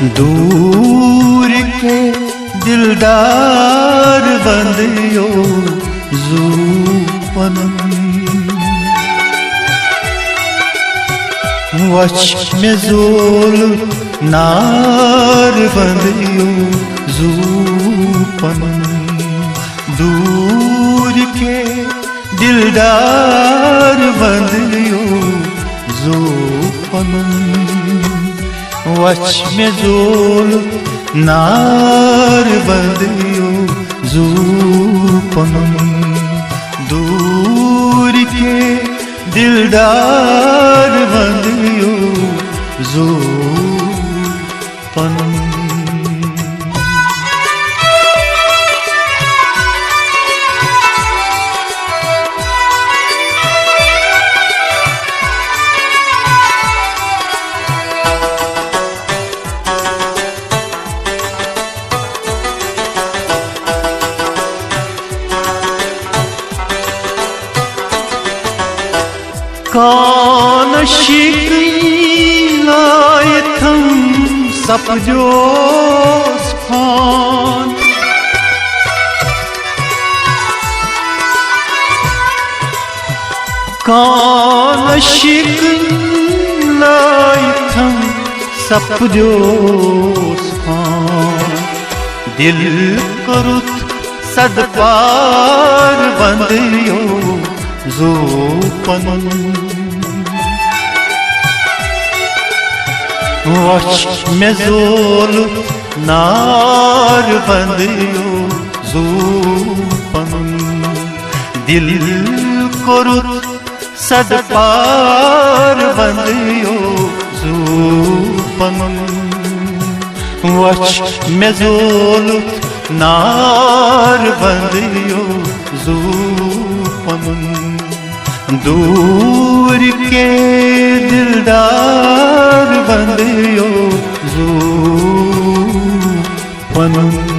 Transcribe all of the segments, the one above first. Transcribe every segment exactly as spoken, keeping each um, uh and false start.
دوٗرِ کے دِلدار وَندیو زُو پَنُن۔ وَچھ مےٚ زول نار وَندیو زُو پَنُن۔ دوٗرِ کے دِلدار وَندیو زُو پَنُن۔ وَچھ مےٚ زول نار وَندیو زُو پَنُن۔ دوٗرِ کے دِلدار وَندیو زُو پَنُن۔ کانہٕ شیٖکٕے لٲیِتھم سپدیوس فان۔ کانہٕ شیٖکٕے لٲیِتھم سپدیوس فان۔ دِل کوٚرُتھ صد پار وَندیو زُو پَنُن۔ وَچھ مےٚ زول نار وَندیو زُو پَنُن۔ دِل کوٚرُتھ صد پار وَندیو زُو پَنُن۔ وَچھ مےٚ زولُتھ نار وَندیو زُو پَنُن۔ دوٗرِ کے دِلدار وَندیو زُو پَنُن۔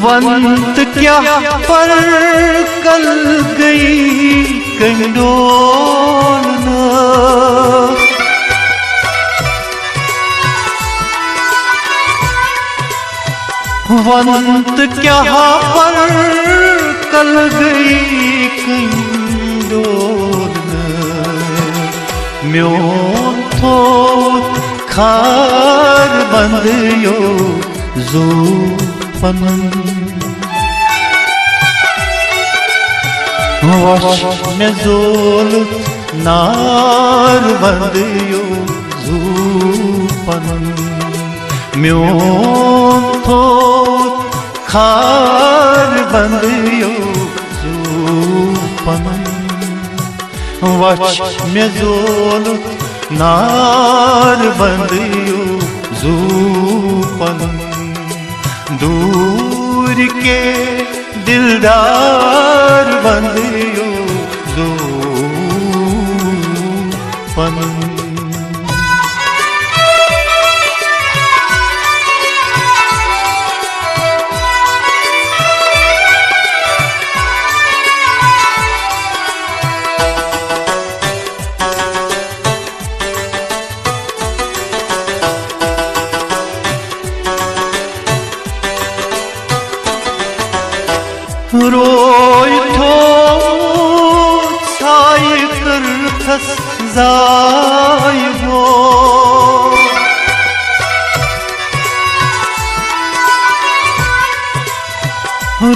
وَن تہٕ کیٛاہ پَرکَل گٔیی کٔنٛڈولنہٕ۔ وَن تہٕ کیٛاہ پَرکَل گٔیی کٔنٛڈولنہٕ۔ میون تھوٚوُتھ خار بَندیو زُو پَنُن۔ وَچھ مےٚ زولُتھ نار وَندیو زُو پَنُن۔ میون تھوٚوُتھ خار بَندیو زُو پَنُن۔ وَچھ مےٚ زولُتھ نار بَندیو زُو پَنُن۔ دوٗرِ کے دِلدار بَندیو زُو پَنُن۔ روے تھوٚو سایہِ کٔرتھس زایہِ گوٚو۔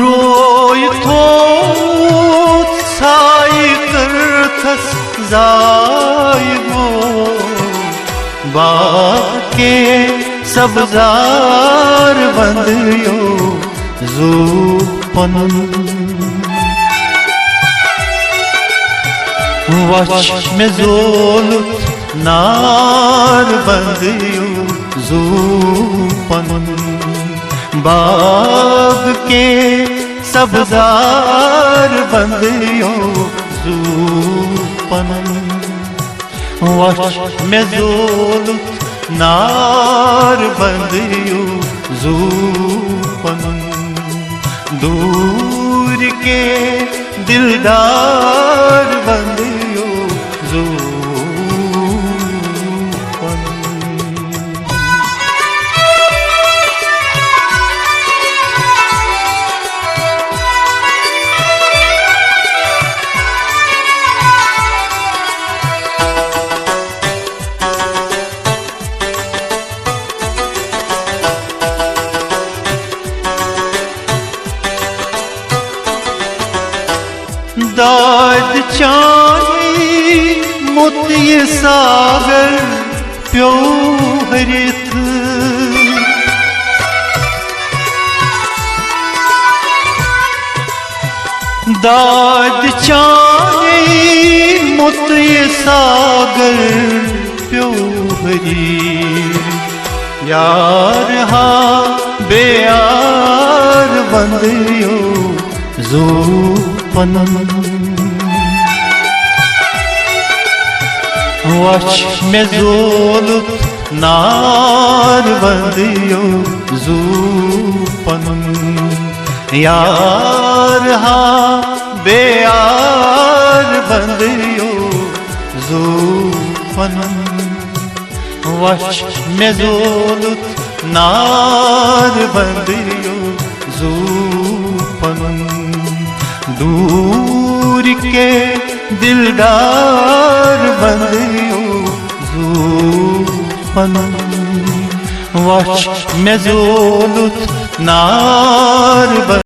روے تھوٚو سایہِ کٔرتھس زایہِ گوٚو۔ باغ کے سبزار بندیو زُو پَنُن۔ وَچھ مےٚ زولُتھ نار بَندیو زُو پَنُن۔ باغ کے سبزار بندیو زو پنن۔ وچھ مےٚ زولُت نار بندیو زو پنن۔ دوٗر کے دلدار بندیو زو پنن۔ دادِ چانی موٚت یہِ ساگر پیوٚو ہرِتھ۔ دادِ چانی موٚت یہِ ساگر پیوٚو ہرِتھ۔ یار ہا بے یار بندیو زو پنن۔ وچھ مےٚ زولُت نار بندیو زو پنن۔ یار ہا بے یار بندیو زو پنن۔ وچھ مےٚ زولُت نار بندیو زو پنن۔ دوٗر کے دلدار بندیو زو پنن۔ وچھ مےٚ زولُت نار بندیو